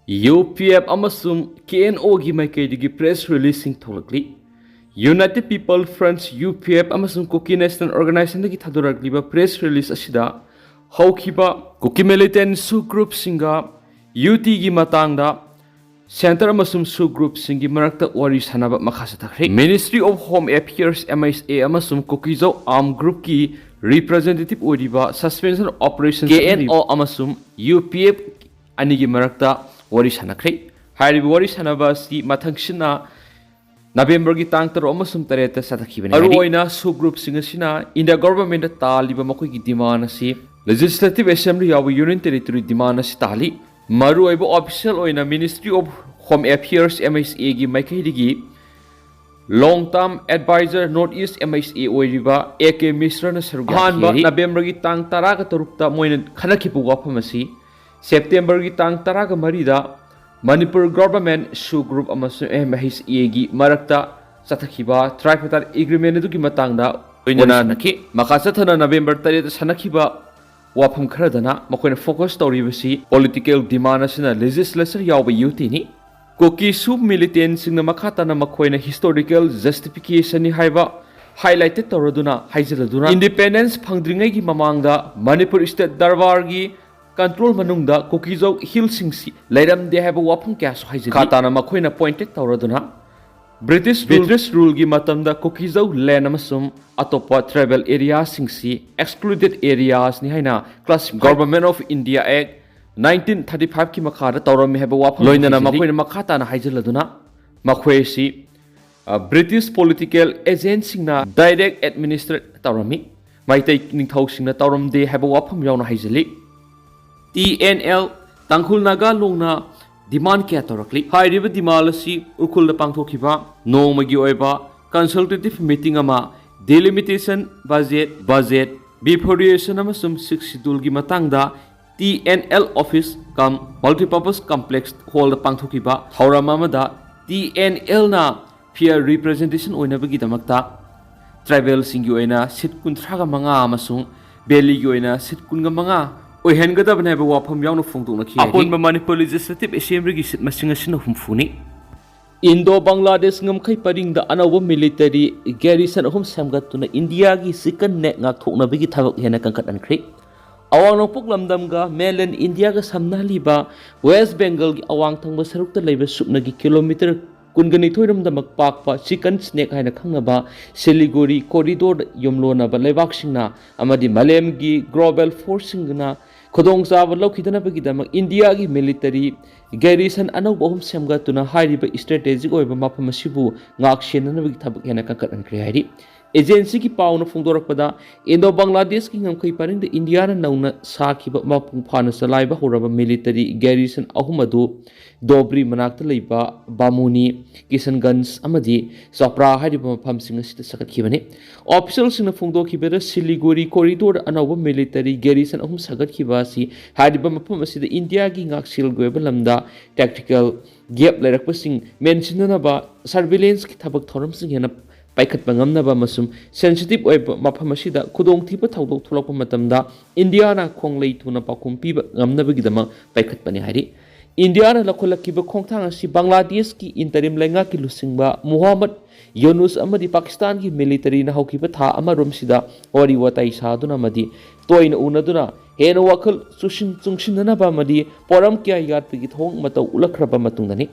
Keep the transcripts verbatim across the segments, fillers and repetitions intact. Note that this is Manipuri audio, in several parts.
UPF ꯑꯃꯁꯨꯡ KNO ꯒꯤ ꯃꯥꯏꯀꯩꯗꯒꯤ press release ꯁꯤꯡ ꯊꯣꯛꯂꯛꯂꯤ꯫ United People Front, UPF ꯑꯃꯁꯨꯡ Kuki National Organization ꯗꯒꯤ ꯊꯥꯗꯣꯔꯛꯂꯤꯕ press release ꯑꯁꯤꯗ ꯍꯧꯈꯤꯕ Kuki militant SoO group ꯁꯤꯡꯒ UT ꯒꯤ ꯃꯇꯥꯡꯗ centre ꯑꯃꯁꯨꯡ SoO group ꯁꯤꯡꯒꯤ ꯃꯔꯛꯇ ꯋꯥꯔꯤ ꯁꯥꯅꯕ ꯃꯈꯥ ꯆꯠꯊꯈ꯭ꯔꯦ꯫ Ministry of Home Affairs, MHA, ꯑꯃꯁꯨꯡ Kuki-Zo armed group ꯀꯤ representative ꯑꯣꯏꯔꯤꯕ Suspension of Operation, KNO, ꯑꯃꯁꯨꯡ UPF ꯑꯅꯤꯒꯤ ꯃꯔꯛꯇ ꯋꯥꯔꯤ ꯁꯥꯅꯈ꯭ꯔꯦ꯫ ꯍꯥꯏꯔꯤꯕ ꯋꯥꯔꯤ ꯁꯥꯅꯕ ꯑꯁꯤ ꯃꯊꯪꯁꯤꯠꯅ November ꯒꯤ ꯇꯥꯡ ꯇꯔꯨꯛ ꯑꯃꯁꯨꯡ ꯇꯔꯦꯠꯇ ꯆꯠꯊꯈꯤꯕꯅꯤ꯫ ꯃꯔꯨꯑꯣꯏꯅ SoO group ꯁꯤꯡ ꯑꯁꯤꯅ India government ꯇ ꯇꯥꯜꯂꯤꯕ ꯃꯈꯣꯏꯒꯤ demand ꯑꯁꯤ Legislative Assembly ꯌꯥꯎꯕ Union Territory demand ꯑꯁꯤ ꯇꯥꯜꯂꯤ꯫ ꯃꯔꯨꯑꯣꯏꯕ official ꯑꯣꯏꯅ Ministry of Home Affairs, MHA ꯒꯤ ꯃꯥꯏꯀꯩꯗꯒꯤ long term advisor North East MHA ꯑꯣꯏꯔꯤꯕ A K Mishra ꯅ ꯁꯔꯨꯛ ꯌꯥꯈꯤ꯫ ꯑꯍꯥꯟꯕ November ꯒꯤ ꯇꯥꯡ ꯇꯔꯥꯒ ꯇꯔꯨꯛꯇ ꯃꯣꯏꯅ ꯈꯟꯅꯈꯤꯕ ꯋꯥꯐꯝ ꯑꯁꯤ September ꯒꯤ ꯇꯥꯡ ꯇꯔꯥꯒ ꯃꯔꯤꯗ Manipur government, SoO group ꯑꯃꯁꯨꯡ MHA ꯒꯤ ꯃꯔꯛꯇ ꯆꯠꯊꯈꯤꯕ tripartite agreement ꯑꯗꯨꯒꯤ ꯃꯇꯥꯡꯗ ꯂꯣꯏꯅꯅ ꯋꯥꯔꯤ ꯁꯥꯅꯈꯤ꯫ ꯃꯈꯥ ꯆꯠꯊꯅ November ꯇꯔꯦꯠꯇ ꯁꯥꯅꯈꯤꯕ ꯋꯥꯐꯝ ꯈꯔꯗꯅ ꯃꯈꯣꯏꯅ focus ꯇꯧꯔꯤꯕꯁꯤ political demand ꯑꯁꯤꯅ legislature ꯌꯥꯎꯕ UT ꯅꯤ꯫ Kuki SoO militant ꯁꯤꯡꯅ ꯃꯈꯥ ꯇꯥꯅ ꯃꯈꯣꯏꯅ historical justification ꯅꯤ ꯍꯥꯏꯕ highlighted ꯇꯧꯔꯗꯨꯅ, ꯍꯥꯏꯖꯤꯜꯂꯗꯨꯅ, independence ꯐꯪꯗ꯭ꯔꯤꯉꯩꯒꯤ ꯃꯃꯥꯡꯗ Manipur State Darbar ꯒꯤ control ꯃꯅꯨꯡꯗ Kuki-Zo Hill ꯁꯤꯡꯁꯤ ꯂꯩꯔꯝꯗꯦ ꯍꯥꯏꯕ ꯋꯥꯐꯝ ꯀꯌꯥꯁꯨ ꯍꯥꯏꯖꯔꯤ꯫ ꯃꯈꯥ ꯇꯥꯅ ꯃꯈꯣꯏꯅ pointed ꯇꯧꯔꯗꯨꯅ British rule, British rule ꯒꯤ ꯃꯇꯝꯗ Kuki-Zo land ꯑꯃꯁꯨꯡ ꯑꯇꯣꯞꯄ tribal area ꯁꯤꯡꯁꯤ excluded areas ꯅꯤ ꯍꯥꯏꯅ classified Government of India Act nineteen thirty five ꯀꯤ ꯃꯈꯥꯗ ꯇꯧꯔꯝꯃꯤ ꯍꯥꯏꯕ ꯋꯥꯐꯝ ꯂꯣꯏꯅꯅ ꯍꯥꯏꯖꯔꯤ꯫ ꯃꯈꯣꯏꯅ ꯃꯈꯥ ꯇꯥꯅ ꯍꯥꯏꯖꯤꯜꯂꯗꯨꯅ ꯃꯈꯣꯏ ꯑꯁꯤ, ꯑ, British political agent ꯁꯤꯡꯅ direct administrate ꯇꯧꯔꯝꯃꯤ, ꯃꯩꯇꯩ ꯅꯤꯡꯊꯧꯁꯤꯡꯅ ꯇꯧꯔꯝꯗꯦ ꯍꯥꯏꯕ ꯋꯥꯐꯝ ꯌꯥꯎꯅ ꯍꯥꯏꯖꯤꯜꯂꯤ꯫ TNL, ꯇꯥꯡꯈꯨꯜ ꯅꯥꯒꯥ ꯂꯣꯡꯅ demand ꯀꯌꯥ ꯇꯧꯔꯛꯂꯤ꯫ ꯍꯥꯏꯔꯤꯕ demand ꯑꯁꯤ ꯎꯈ꯭ꯔꯨꯜꯗ ꯄꯥꯡꯊꯣꯛꯈꯤꯕ ꯅꯣꯡꯃꯒꯤ ꯑꯣꯏꯕ consultative meeting ꯑꯃ delimitation, budget, budget, bifurcation ꯑꯃꯁꯨꯡ Sixth Schedule ꯒꯤ ꯃꯇꯥꯡꯗ TNL office cum multipurpose complex hall ꯗ ꯄꯥꯡꯊꯣꯛꯈꯤꯕ ꯊꯧꯔꯝ ꯑꯃꯗ TNL ꯅ fair representation ꯑꯣꯏꯅꯕꯒꯤꯗꯃꯛꯇ tribal ꯁꯤꯡꯒꯤ ꯑꯣꯏꯅ seat ꯀꯨꯟꯊ꯭ꯔꯥꯒ ꯃꯉꯥ ꯑꯃꯁꯨꯡ valley ꯒꯤ ꯑꯣꯏꯅ seat ꯀꯨꯟꯒ ꯃꯉꯥ ꯑꯣꯏꯍꯟꯒꯗꯕꯅꯤ ꯍꯥꯏꯕ ꯋꯥꯐꯝ ꯌꯥꯎꯅ ꯐꯣꯡꯗꯣꯛꯅꯈꯤ ꯍꯥꯏꯔꯤ꯫ ꯑꯄꯨꯟꯕ ꯃꯅꯤꯄꯨꯔ ꯂꯦꯖꯤꯁꯂꯦꯇꯤꯚ ꯑꯦꯁꯦꯝꯕ꯭ꯂꯤꯒꯤ ꯁꯤꯠ ꯃꯁꯤꯡ ꯑꯁꯤꯅ ꯍꯨꯝꯐꯨꯅꯤ꯫ ꯏꯟꯗꯣ ꯕꯪꯒ꯭ꯂꯥꯗꯦꯁ ꯉꯝꯈꯩ ꯄꯔꯤꯡꯗ ꯑꯅꯧꯕ ꯃꯤꯂꯤꯇꯔꯤ ꯒꯦꯔꯤꯁꯟ ꯑꯍꯨꯝ ꯁꯦꯝꯒꯠꯇꯨꯅ ꯏꯟꯗꯤꯌꯥꯒꯤ ꯆꯤꯀꯟ ꯅꯦꯛ ꯉꯥꯛꯊꯣꯛꯅꯕꯒꯤ ꯊꯕꯛ ꯍꯦꯟꯅ ꯀꯟꯈꯠꯍꯟꯈ꯭ꯔꯦ꯫ ꯑꯋꯥꯡ ꯅꯣꯡꯄꯣꯛ ꯂꯝꯗꯝꯒ ꯃꯦꯟꯂꯦꯟ ꯏꯟꯗꯤꯌꯥꯒ ꯁꯝꯅꯍꯜꯂꯤꯕ ꯋꯦꯁ ꯕꯦꯡꯒꯜꯒꯤ ꯑꯋꯥꯡ ꯊꯪꯕ ꯁꯔꯨꯛꯇ ꯂꯩꯕ ꯁꯨꯞꯅꯒꯤ ꯀꯤꯂꯣꯃꯤꯇꯔ ꯀꯨꯟꯒ ꯅꯤꯊꯣꯏ ꯔꯣꯝꯗꯃꯛ ꯄꯥꯛꯄ ꯆꯤꯀꯟ ꯁ꯭ꯅꯦꯛ ꯍꯥꯏꯅ ꯈꯪꯅꯕ ꯁꯤꯂꯤꯒꯨꯔꯤ ꯀꯣꯔꯤꯗꯣꯔꯗ ꯌꯨꯝꯂꯣꯟꯅꯕ ꯂꯩꯕꯥꯛꯁꯤꯡꯅ ꯑꯃꯗꯤ ꯃꯥꯂꯦꯝꯒꯤ ꯒ꯭ꯂꯣꯕꯦꯜ ꯐꯣꯔꯁꯁꯤꯡꯅ ꯈꯨꯗꯣꯡꯆꯥꯕ ꯂꯧꯈꯤꯗꯅꯕꯒꯤꯗꯃꯛ ꯏꯟꯗꯤꯌꯥꯒꯤ ꯃꯤꯂꯤꯇꯔꯤ ꯒꯦꯔꯤꯁꯟ ꯑꯅꯧꯕ ꯑꯍꯨꯝ ꯁꯦꯝꯒꯠꯇꯨꯅ ꯍꯥꯏꯔꯤꯕ ꯏꯁꯇ꯭ꯔꯦꯇꯦꯖꯤꯛ ꯑꯣꯏꯕ ꯃꯐꯝ ꯑꯁꯤꯕꯨ ꯉꯥꯛ ꯁꯦꯟꯅꯅꯕꯒꯤ ꯊꯕꯛ ꯍꯦꯟꯅ ꯀꯟꯈꯠꯍꯟꯈ꯭ꯔꯦ ꯍꯥꯏꯔꯤ꯫ ꯑꯦꯖꯦꯟꯁꯤꯒꯤ ꯄꯥꯎꯅ ꯐꯣꯡꯗꯣꯔꯛꯄꯗ, ꯏꯟꯗꯣ ꯕꯪꯒ꯭ꯂꯥꯗꯦꯁꯀꯤ ꯉꯝꯈꯩ ꯄꯔꯤꯡꯗ ꯏꯟꯗꯤꯌꯥꯅ ꯅꯧꯅ ꯁꯥꯈꯤꯕ ꯃꯄꯨꯡ ꯐꯥꯅ ꯆꯂꯥꯏꯕ ꯍꯧꯔꯕ ꯃꯤꯂꯤꯇꯔꯤ ꯒꯦꯔꯤꯁꯟ ꯑꯍꯨꯝ ꯑꯗꯨ ꯗꯣꯕ꯭ꯔꯤ ꯃꯅꯥꯛꯇ ꯂꯩꯕ ꯕꯥꯃꯨꯅꯤ, ꯀꯤꯁꯟꯒꯟꯖ ꯑꯃꯗꯤ ꯆꯣꯄ꯭ꯔꯥ ꯍꯥꯏꯔꯤꯕ ꯃꯐꯝꯁꯤꯡ ꯑꯁꯤꯗ ꯁꯥꯒꯠꯈꯤꯕꯅꯤ꯫ ꯑꯣꯐꯤꯁꯤꯌꯦꯜꯁꯤꯡꯅ ꯐꯣꯡꯗꯣꯛꯈꯤꯕꯗ, ꯁꯤꯂꯤꯒꯨꯔꯤ ꯀꯣꯔꯤꯗꯣꯔꯗ ꯑꯅꯧꯕ ꯃꯤꯂꯤꯇꯔꯤ ꯒꯦꯔꯤꯁꯟ ꯑꯍꯨꯝ ꯁꯥꯒꯠꯈꯤꯕ ꯑꯁꯤ ꯍꯥꯏꯔꯤꯕ ꯃꯐꯝ ꯑꯁꯤꯗ ꯏꯟꯗꯤꯌꯥꯒꯤ ꯉꯥꯛꯁꯦꯜꯒꯤ ꯑꯣꯏꯕ ꯂꯝꯗ ꯇꯦꯛꯇꯤꯀꯦꯜ ꯒꯦꯞ ꯂꯩꯔꯛꯄꯁꯤꯡ ꯃꯦꯟꯁꯤꯟꯅꯅꯕ, ꯁꯔꯚꯤꯂꯦꯟꯁꯀꯤ ꯊꯕꯛ ꯊꯧꯔꯝꯁꯤꯡ ꯍꯦꯟꯅ ꯄꯥꯏꯈꯠꯄ ꯉꯝꯅꯕ ꯑꯃꯁꯨꯡ ꯁꯦꯟꯁꯤꯇꯤꯚ ꯑꯣꯏꯕ ꯃꯐꯝ ꯑꯁꯤꯗ ꯈꯨꯗꯣꯡꯊꯤꯕ ꯊꯧꯗꯣꯛ ꯊꯣꯛꯂꯛꯄ ꯃꯇꯝꯗ ꯏꯟꯗꯤꯌꯥꯅ ꯈꯣꯡꯂꯩ ꯊꯨꯅ ꯄꯥꯎꯈꯨꯝ ꯄꯤꯕ ꯉꯝꯅꯕꯒꯤꯗꯃꯛ ꯄꯥꯏꯈꯠꯄꯅꯤ ꯍꯥꯏꯔꯤ꯫ ꯏꯟꯗꯤꯌꯥꯅ ꯂꯧꯈꯠꯂꯛꯈꯤꯕ ꯈꯣꯡꯊꯥꯡ ꯑꯁꯤ ꯕꯪꯒ꯭ꯂꯥꯗꯦꯁꯀꯤ ꯏꯟꯇꯔꯤꯝ ꯂꯩꯉꯥꯛꯀꯤ ꯂꯨꯆꯤꯡꯕ ꯃꯨꯍꯝꯃꯗ ꯌꯨꯅꯨꯁ ꯑꯃꯗꯤ ꯄꯥꯀꯤꯁꯇꯥꯟꯒꯤ ꯃꯤꯂꯤꯇꯔꯤꯅ ꯍꯧꯈꯤꯕ ꯊꯥ ꯑꯃꯔꯣꯝꯁꯤꯗ ꯋꯥꯔꯤ ꯋꯥꯇꯥꯏ ꯁꯥꯗꯨꯅ ꯑꯃꯗꯤ ꯇꯣꯏꯅ ꯎꯅꯗꯨꯅ ꯍꯦꯟꯅ ꯋꯥꯈꯜ ꯆꯨꯁꯤꯟ-, ꯆꯨꯡꯁꯤꯟꯅꯅꯕ ꯑꯃꯗꯤ ꯄꯣꯔꯝ ꯀꯌꯥ ꯌꯥꯠꯄꯒꯤ ꯊꯧꯑꯣꯡ ꯃꯇꯧ ꯎꯠꯂꯛꯈ꯭ꯔꯕ ꯃꯇꯨꯡꯗꯅꯤ꯫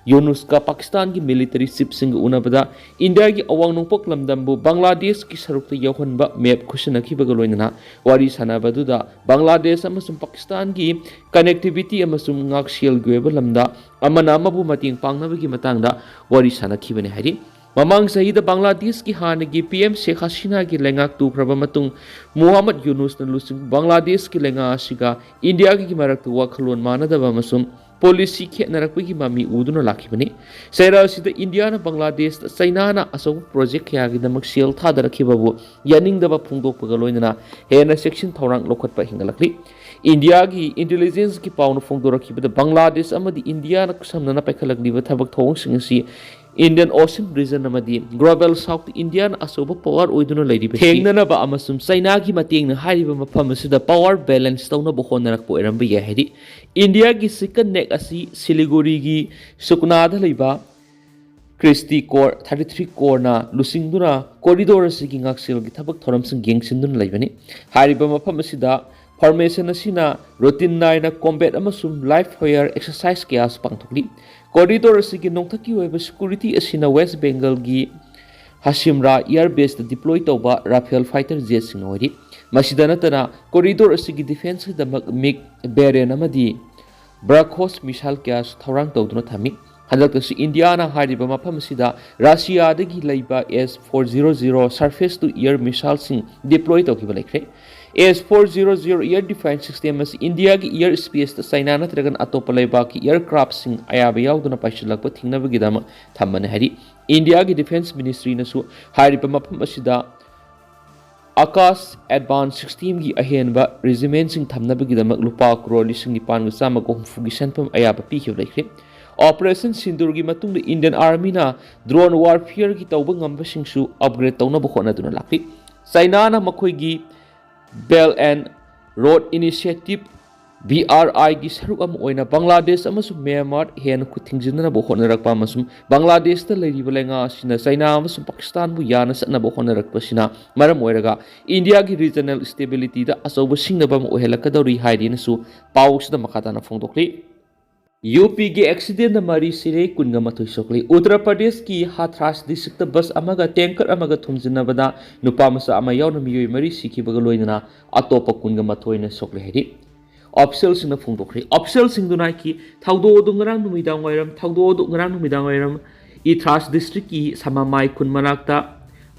ꯌꯨꯅꯨꯁꯀ ꯄꯥꯀꯤꯁꯇꯥꯟꯒꯤ ꯃꯤꯂꯤꯇꯔꯤ ꯆꯤꯐꯁꯤꯡꯒ ꯎꯅꯕꯗ ꯏꯟꯗꯤꯌꯥꯒꯤ ꯑꯋꯥꯡ ꯅꯣꯡꯄꯣꯛ ꯂꯝꯗꯝꯕꯨ ꯕꯪꯒ꯭ꯂꯥꯗꯦꯁꯀꯤ ꯁꯔꯨꯛꯇ ꯌꯧꯍꯟꯕ ꯃꯦꯞ ꯈꯨꯠꯁꯤꯟꯅꯈꯤꯕꯒ ꯂꯣꯏꯅꯅ ꯋꯥꯔꯤ ꯁꯥꯟꯅꯕꯗꯨꯗ ꯕꯪꯒ꯭ꯂꯥꯗꯦꯁ ꯑꯃꯁꯨꯡ ꯄꯥꯀꯤꯁꯇꯥꯟꯒꯤ ꯀꯅꯦꯛꯇꯤꯚꯤꯇꯤ ꯑꯃꯁꯨꯡ ꯉꯥꯛꯁꯦꯜꯒꯤ ꯑꯣꯏꯕ ꯂꯝꯗ ꯑꯃꯅ ꯑꯃꯕꯨ ꯃꯇꯦꯡ ꯄꯥꯡꯅꯕꯒꯤ ꯃꯇꯥꯡꯗ ꯋꯥꯔꯤ ꯁꯥꯟꯅꯈꯤꯕꯅꯤ ꯍꯥꯏꯔꯤ꯫ ꯃꯃꯥꯡ ꯆꯍꯤꯗ ꯕꯪꯒ꯭ꯂꯥꯗꯦꯁꯀꯤ ꯍꯥꯟꯅꯒꯤ ꯄꯤ ꯑꯦꯝ ꯁꯦꯈ ꯍꯁꯤꯅꯥꯒꯤ ꯂꯩꯉꯥꯛ ꯇꯨꯈ꯭ꯔꯕ ꯃꯇꯨꯡ ꯃꯨꯍꯝꯃꯗ ꯌꯨꯅꯨꯁꯅ ꯂꯨꯆꯤꯡꯕ ꯕꯪꯒ꯭ꯂꯥꯗꯦꯁꯀꯤ ꯂꯩꯉꯥꯛ ꯑꯁꯤꯒ ꯏꯟꯗꯤꯌꯥꯒꯤ ꯃꯔꯛꯇ ꯋꯥꯈꯜꯂꯣꯟ ꯃꯥꯟꯅꯗꯕ ꯑꯃꯁꯨꯡ ꯄꯣꯂꯤꯁꯤ ꯈꯦꯠꯅꯔꯛꯄꯒꯤ ꯃꯃꯤ ꯎꯗꯨꯅ ꯂꯥꯛꯈꯤꯕꯅꯤ꯫ ꯆꯩꯔꯥꯛ ꯑꯁꯤꯗ ꯏꯟꯗꯤꯌꯥꯅ ꯕꯪꯒ꯭ꯂꯥꯗꯦꯁꯇ ꯆꯩꯅꯥꯅ ꯑꯆꯧꯕ ꯄ꯭ꯔꯣꯖꯦꯛ ꯀꯌꯥꯒꯤꯗꯃꯛ ꯁꯦꯜ ꯊꯥꯗꯔꯛꯈꯤꯕꯕꯨ ꯌꯥꯅꯤꯡꯗꯕ ꯐꯣꯡꯗꯣꯛꯄꯒ ꯂꯣꯏꯅꯅ ꯍꯦꯟꯅ ꯆꯦꯛꯁꯤꯟ ꯊꯧꯔꯥꯡ ꯂꯧꯈꯠꯄ ꯍꯦꯟꯒꯠꯂꯛꯂꯤ꯫ ꯏꯟꯗꯤꯌꯥꯒꯤ ꯏꯟꯇꯦꯂꯤꯖꯦꯟꯁꯀꯤ ꯄꯥꯎꯅ ꯐꯣꯡꯗꯣꯔꯛꯈꯤꯕꯗ, ꯕꯪꯒ꯭ꯂꯥꯗꯦꯁ ꯑꯃꯗꯤ ꯏꯟꯗꯤꯌꯥꯅ ꯈꯨꯠꯁꯝꯅꯅ ꯄꯥꯏꯈꯠꯂꯛꯂꯤꯕ ꯊꯕꯛ ꯊꯧꯑꯣꯡꯁꯤꯡ ꯑꯁꯤ Indian Ocean region ꯑꯃꯗꯤ Global South Indiaꯅ ꯑꯆꯧꯕ ꯄꯋꯥꯔ ꯑꯣꯏꯗꯨꯅ ꯂꯩꯔꯤꯕ ꯊꯦꯡꯅꯅꯕ ꯑꯃꯁꯨꯡ ꯆꯩꯅꯥꯒꯤ ꯃꯇꯦꯡꯅ ꯍꯥꯏꯔꯤꯕ ꯃꯐꯝ ꯑꯁꯤꯗ ꯄꯋꯥꯔ ꯕꯦꯂꯦꯟꯁ ꯇꯧꯅꯕ ꯍꯣꯠꯅꯔꯛꯄ ꯑꯣꯏꯔꯝꯕ ꯌꯥꯏ ꯍꯥꯏꯔꯤ꯫ ꯏꯟꯗꯤꯌꯥꯒꯤ ꯆꯤꯀꯟ ꯅꯦꯛ ꯑꯁꯤ ꯁꯤꯂꯤꯒꯨꯔꯤꯒꯤ ꯁꯨꯀꯅꯥꯗ ꯂꯩꯕ ꯀ꯭ꯔꯤꯁꯇꯤ ꯀꯣꯔ ꯊꯥꯔꯇꯤ ꯊ꯭ꯔꯤ ꯀꯣꯔꯅ ꯂꯨꯆꯤꯡꯗꯨꯅ ꯀꯣꯔꯤꯗꯣꯔ ꯑꯁꯤꯒꯤ ꯉꯥꯛꯁꯦꯜꯒꯤ ꯊꯕꯛ ꯊꯧꯔꯝꯁꯤꯡ ꯌꯦꯡꯁꯤꯟꯗꯨꯅ ꯂꯩꯕꯅꯤ꯫ ꯍꯥꯏꯔꯤꯕ ꯃꯐꯝ ꯑꯁꯤꯗ ꯐꯣꯔꯃꯦꯁꯟ ꯑꯁꯤꯅ ꯔꯨꯇꯤꯟ ꯅꯥꯏꯅ ꯀꯣꯝꯕꯦꯠ ꯑꯃꯁꯨꯡ ꯂꯥꯏꯐ ꯐꯌꯔ ꯑꯦꯛꯁꯔꯁꯥꯏꯖ ꯀꯌꯥꯁꯨ ꯄꯥꯡꯊꯣꯛꯂꯤ꯫ ꯀꯣꯔꯤꯗꯣꯔ ꯑꯁꯤꯒꯤ ꯅꯣꯡꯊꯛꯀꯤ ꯑꯣꯏꯕ ꯁꯦꯀ꯭ꯌꯨꯔꯤꯇꯤ ꯑꯁꯤꯅ ꯋꯦꯁ ꯕꯦꯡꯒꯜꯒꯤ ꯍꯁꯤꯝꯔꯥ ꯏꯌꯔ ꯕꯦꯁꯇ ꯗꯤꯄ꯭ꯂꯣꯏ ꯇꯧꯕ ꯔꯥꯐꯦꯜ ꯐꯥꯏꯇꯔ ꯖꯦꯠꯁꯤꯡ ꯑꯣꯏꯔꯤ꯫ ꯃꯁꯤꯗ ꯅꯠꯇꯅ ꯀꯣꯔꯤꯗꯣꯔ ꯑꯁꯤꯒꯤ ꯗꯤꯐꯦꯟꯁꯀꯤꯗꯃꯛ ꯃꯤꯒ ꯕꯦꯔꯦꯟ ꯑꯃꯗꯤ ꯕ꯭ꯔꯥꯈꯣꯁ ꯃꯤꯁꯥꯏꯜ ꯀꯌꯥꯁꯨ ꯊꯧꯔꯥꯡ ꯇꯧꯗꯨꯅ ꯊꯝꯃꯤ꯫ ꯍꯟꯗꯛꯇꯁꯨ ꯏꯟꯗꯤꯌꯥꯅ ꯍꯥꯏꯔꯤꯕ ꯃꯐꯝ ꯑꯁꯤꯗ ꯔꯁꯤꯌꯥꯗꯒꯤ ꯂꯩꯕ S four zero zero surface to air missileꯁꯤꯡ ꯗꯤꯄ꯭ꯂꯣꯏ ꯇꯧꯈꯤꯕ ꯂꯩꯈ꯭ꯔꯦ꯫ S four zero zero air defense system ꯑꯁꯤ ꯏꯟꯗꯤꯌꯥꯒꯤ ꯏꯌꯔ ꯁ꯭ꯄꯦꯁꯇ ꯆꯥꯏꯅꯥ ꯅꯠꯇ꯭ꯔꯒꯅ ꯑꯇꯣꯞꯄ ꯂꯩꯕꯥꯛꯀꯤ ꯏꯌꯔ ꯀ꯭ꯔꯥꯐꯁꯤꯡ ꯑꯌꯥꯕ ꯌꯥꯎꯗꯅ ꯄꯥꯏꯁꯤꯜꯂꯛꯄ ꯊꯤꯡꯅꯕꯒꯤꯗꯃꯛ ꯊꯝꯕꯅꯤ ꯍꯥꯏꯔꯤ꯫ ꯏꯟꯗꯤꯌꯥꯒꯤ ꯗꯤꯐꯦꯟꯁ ꯃꯤꯅꯤꯁꯇ꯭ꯔꯤꯅꯁꯨ ꯍꯥꯏꯔꯤꯕ ꯃꯐꯝ ꯑꯁꯤꯗ ꯑꯀꯥꯁ ꯑꯦꯗꯚꯥꯟꯁ ꯁꯤꯁꯇꯦꯝꯒꯤ ꯑꯍꯦꯟꯕ ꯔꯦꯖꯤꯃꯦꯟꯁꯤꯡ ꯊꯝꯅꯕꯒꯤꯗꯃꯛ ꯂꯨꯄꯥ ꯀ꯭ꯔꯣꯔ ꯂꯤꯁꯤꯡ ꯅꯤꯄꯥꯟꯒ ꯆꯥꯝꯃꯒ ꯍꯨꯝꯐꯨꯒꯤ ꯁꯦꯟꯐꯝ ꯑꯌꯥꯕ ꯄꯤꯈꯤꯕ ꯂꯩꯈ꯭ꯔꯦ꯫ ꯑꯣꯄꯔꯦꯁꯟ ꯁꯤꯟꯗꯨꯔꯒꯤ ꯃꯇꯨꯡꯗ ꯏꯟꯗꯤꯌꯟ ꯑꯥꯔꯃꯤꯅ ꯗ꯭ꯔꯣꯟ ꯋꯥꯔꯐꯤꯌꯔꯒꯤ ꯇꯧꯕ ꯉꯝꯕꯁꯤꯡꯁꯨ ꯑꯞꯒ꯭ꯔꯦꯗ ꯇꯧꯅꯕ ꯍꯣꯠꯅꯗꯨꯅ ꯂꯥꯛꯂꯤ꯫ ꯆꯥꯏꯅꯥꯅ ꯃꯈꯣꯏꯒꯤ Belt and Road Initiative, B R ꯑꯥꯏꯒꯤ ꯁꯔꯨꯛ ꯑꯃ ꯑꯣꯏꯅ ꯕꯪꯒ꯭ꯂꯥꯗꯦꯁ ꯑꯃꯁꯨꯡ ꯃ꯭ꯌꯥꯟꯃꯥꯔ ꯍꯦꯟꯅ ꯈꯨꯠ ꯊꯤꯡꯖꯤꯟꯅꯅꯕ ꯍꯣꯠꯅꯔꯛꯄ ꯑꯃꯁꯨꯡ ꯕꯪꯒ꯭ꯂꯥꯗꯦꯁꯇ ꯂꯩꯔꯤꯕ ꯂꯩꯉꯥꯛ ꯑꯁꯤꯅ ꯆꯥꯏꯅꯥ ꯑꯃꯁꯨꯡ ꯄꯥꯀꯤꯁꯇꯥꯟꯕꯨ ꯌꯥꯅ ꯆꯠꯅꯕ ꯍꯣꯠꯅꯔꯛꯄꯁꯤꯅ ꯃꯔꯝ ꯑꯣꯏꯔꯒ ꯏꯟꯗꯤꯌꯥꯒꯤ ꯔꯤꯖꯅꯦꯜ ꯁ꯭ꯇꯦꯕꯤꯂꯤꯇꯤꯗ ꯑꯆꯧꯕ ꯁꯤꯡꯅꯕ ꯑꯃ ꯑꯣꯏꯍꯜꯂꯛꯀꯗꯧꯔꯤ ꯍꯥꯏꯔꯤꯅꯁꯨ ꯄꯥꯎꯁꯤꯗ ꯃꯈꯥ ꯇꯥꯅ ꯐꯣꯡꯗꯣꯛꯂꯤ꯫ ꯌꯨ ꯄꯤꯒꯤ ꯑꯦꯛꯁꯤꯗꯦꯟꯗ ꯃꯔꯤ ꯁꯤꯔꯦ, ꯀꯨꯟꯒ ꯃꯥꯊꯣꯏ ꯁꯣꯛꯂꯤ꯫ ꯎꯠꯇꯔ ꯄ꯭ꯔꯗꯦꯁꯀꯤ ꯍꯥꯊ꯭ꯔꯥꯁ ꯗꯤꯁꯇ꯭ꯔꯤꯛꯇ ꯕꯁ ꯑꯃꯒ ꯇꯦꯡꯀꯔ ꯑꯃꯒ ꯊꯣꯝꯖꯤꯟꯅꯕꯗ ꯅꯨꯄꯥ ꯃꯆꯥ ꯑꯃ ꯌꯥꯎꯅ ꯃꯤꯑꯣꯏ ꯃꯔꯤ ꯁꯤꯈꯤꯕꯒ ꯂꯣꯏꯅꯅ ꯑꯇꯣꯞꯄ ꯀꯨꯟꯒ ꯃꯥꯊꯣꯏꯅ ꯁꯣꯛꯂꯦ ꯍꯥꯏꯔꯤ꯫ ꯑꯣꯐꯤꯁꯤꯌꯦꯜꯁꯤꯡꯅ ꯐꯣꯡꯗꯣꯛꯈ꯭ꯔꯦ꯫ ꯑꯣꯐꯤꯁꯤꯌꯦꯜꯁꯤꯡꯗꯨꯅ ꯍꯥꯏꯈꯤ, ꯊꯧꯗꯣꯛ ꯑꯗꯨ ꯉꯔꯥꯡ ꯅꯨꯃꯤꯗꯥꯡ ꯋꯥꯏꯔꯝ, ꯊꯧꯗꯣꯛ ꯑꯗꯨ ꯉꯔꯥꯡ ꯅꯨꯃꯤꯗꯥꯡ ꯋꯥꯏꯔꯝ ꯏꯊ꯭ꯔꯥꯁ ꯗꯤꯁꯇ꯭ꯔꯤꯛꯀꯤ ꯁꯃꯥꯃꯥꯏ ꯈꯨꯟ ꯃꯅꯥꯛꯇ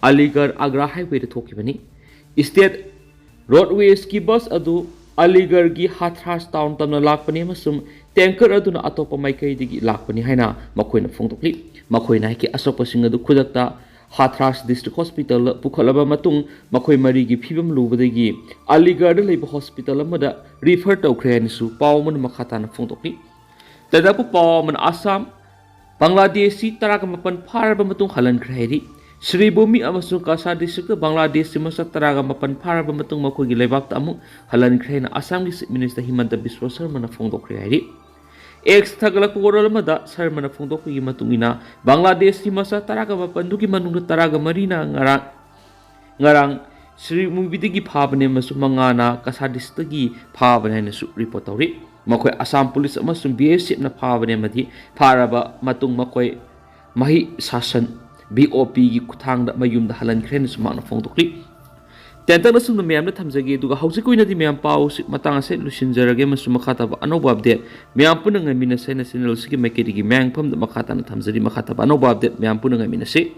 ꯑꯂꯤꯒꯔ ꯑꯒ꯭ꯔꯥ ꯍꯥꯏꯋꯦꯗ ꯊꯣꯛꯈꯤꯕꯅꯤ꯫ ꯁ꯭ꯇꯦꯠ ꯔꯣꯗꯋꯦꯁꯀꯤ ꯕꯁ ꯑꯗꯨ ꯑꯂꯤꯒꯔꯒꯤ ꯍꯥꯊ꯭ꯔꯥꯁ ꯇꯥꯎꯟ ꯇꯝꯅ ꯂꯥꯛꯄꯅꯤ ꯑꯃꯁꯨꯡ ꯇꯦꯡꯀꯔ ꯑꯗꯨꯅ ꯑꯇꯣꯞꯄ ꯃꯥꯏꯀꯩꯗꯒꯤ ꯂꯥꯛꯄꯅꯤ ꯍꯥꯏꯅ ꯃꯈꯣꯏꯅ ꯐꯣꯡꯗꯣꯛꯂꯤ꯫ ꯃꯈꯣꯏꯅ ꯍꯥꯏꯈꯤ, ꯑꯁꯣꯛꯄꯁꯤꯡ ꯑꯗꯨ ꯈꯨꯗꯛꯇ ꯍꯥꯊ꯭ꯔꯥꯁ ꯗꯤꯁꯇ꯭ꯔꯤꯛ ꯍꯣꯁꯄꯤꯇꯥꯜꯗ ꯄꯨꯈꯠꯂꯕ ꯃꯇꯨꯡ, ꯃꯈꯣꯏ ꯃꯔꯤꯒꯤ ꯐꯤꯕꯝ ꯂꯨꯕꯗꯒꯤ ꯑꯂꯤꯒꯔꯗ ꯂꯩꯕ ꯍꯣꯁꯄꯤꯇꯥꯜ ꯑꯃꯗ ꯔꯤꯐꯔ ꯇꯧꯈ꯭ꯔꯦ ꯍꯥꯏꯅꯁꯨ ꯄꯥꯎ ꯑꯃꯅ ꯃꯈꯥ ꯇꯥꯅ ꯐꯣꯡꯗꯣꯛꯂꯤ꯫ ꯇꯥꯏꯇꯛꯄ ꯄꯥꯎ ꯑꯃꯅ ꯑꯁꯥꯝ, ꯕꯪꯒ꯭ꯂꯥꯗꯦꯁꯤ ꯇꯔꯥꯒ ꯃꯥꯄꯟ ꯐꯥꯔꯕ ꯃꯇꯨꯡ ꯍꯜꯍꯟꯈ꯭ꯔꯦ ꯍꯥꯏꯔꯤ꯫ ꯁ꯭ꯔꯤꯚꯨꯃꯤ ꯑꯃꯁꯨꯡ ꯀꯁꯥ ꯗꯤꯁꯇ꯭ꯔꯤꯛꯇ ꯕꯪꯒ꯭ꯂꯥꯗꯦꯁꯤ ꯃꯆꯥ ꯇꯔꯥꯒ ꯃꯥꯄꯟ ꯐꯥꯔꯕ ꯃꯇꯨꯡ ꯃꯈꯣꯏꯒꯤ ꯂꯩꯕꯥꯛꯇ ꯑꯃꯨꯛ ꯍꯜꯍꯟꯈ꯭ꯔꯦ ꯍꯥꯏꯅ ꯑꯁꯥꯝꯒꯤ ꯆꯤꯐ ꯃꯤꯅꯤꯁꯇꯔ ꯍꯤꯃꯟꯇ ꯕꯤꯁ꯭ꯋ ꯁꯔꯃꯅ ꯐꯣꯡꯗꯣꯛꯈ꯭ꯔꯦ ꯍꯥꯏꯔꯤ꯫ ꯑꯦꯛꯁ ꯊꯥꯒꯠꯂꯛꯄ ꯋꯥꯔꯣꯜ ꯑꯃꯗ ꯁꯔꯃꯅ ꯐꯣꯡꯗꯣꯛꯄꯒꯤ ꯃꯇꯨꯡ ꯏꯟꯅ, ꯕꯪꯒ꯭ꯂꯥꯗꯦꯁꯀꯤ ꯃꯆꯥ ꯇꯔꯥꯒ ꯃꯥꯄꯟꯗꯨꯒꯤ ꯃꯅꯨꯡꯗ ꯇꯔꯥꯒ ꯃꯔꯤꯅ ꯉꯔꯥꯡ, ꯉꯔꯥꯡ ꯁ꯭ꯔꯤꯚꯨꯃꯤꯗꯒꯤ ꯐꯥꯕꯅꯦ ꯑꯃꯁꯨꯡ ꯃꯉꯥꯅ ꯀꯁꯥ ꯗꯤꯁꯇ꯭ꯔꯤꯛꯇꯒꯤ ꯐꯥꯕꯅꯦ ꯍꯥꯏꯅꯁꯨ ꯔꯤꯄꯣꯔꯠ ꯇꯧꯔꯤ꯫ ꯃꯈꯣꯏ ꯑꯁꯥꯝ ꯄꯨꯂꯤꯁ ꯑꯃꯁꯨꯡ ꯕꯤ ꯑꯦꯁ ꯑꯦꯐꯅ ꯐꯥꯕꯅꯦ ꯑꯃꯗꯤ ꯐꯥꯔꯕ ꯃꯇꯨꯡ ꯃꯈꯣꯏ ꯃꯍꯤ ꯁꯥꯁꯟ, ꯕꯤ ꯑꯣ ꯄꯤꯒꯤ ꯈꯨꯠꯊꯥꯡꯗ ꯃꯌꯨꯝꯗ ꯍꯜꯍꯟꯈ꯭ꯔꯦ ꯍꯥꯏꯅꯁꯨ ꯃꯍꯥꯛꯅ ꯐꯣꯡꯗꯣꯛꯂꯤ꯫ ꯇꯦꯟꯇꯛꯅ ꯁꯨꯝꯅ ꯃꯌꯥꯝꯗ ꯊꯝꯖꯒꯦ, ꯑꯗꯨꯒ ꯍꯧꯖꯤꯛꯀꯤ ꯑꯣꯏꯅꯗꯤ ꯃꯌꯥꯝ ꯄꯥꯎꯁꯤ ꯃꯇꯥꯡ ꯑꯁꯤꯗ ꯂꯣꯏꯁꯤꯟꯖꯔꯒꯦ ꯑꯃꯁꯨꯡ ꯃꯈꯥ ꯇꯥꯕ ꯑꯅꯧꯕ ꯑꯞꯗꯦꯠ ꯃꯌꯥꯝ ꯄꯨꯟꯅ ꯉꯥꯏꯃꯤꯟꯅꯁꯦ ꯍꯥꯏꯅ ꯆꯦꯅꯦꯜꯁꯤꯒꯤ ꯃꯥꯏꯀꯩꯗꯒꯤ ꯃꯌꯥꯝ ꯃꯐꯝꯗ ꯃꯈꯥ ꯇꯥꯅ ꯊꯝꯖꯔꯤ꯫ ꯃꯈꯥ ꯇꯥꯕ ꯑꯅꯧꯕ ꯑꯞꯗꯦꯠ ꯃꯌꯥꯝ ꯄꯨꯟꯅ ꯉꯥꯏꯃꯤꯟꯅꯁꯤ꯫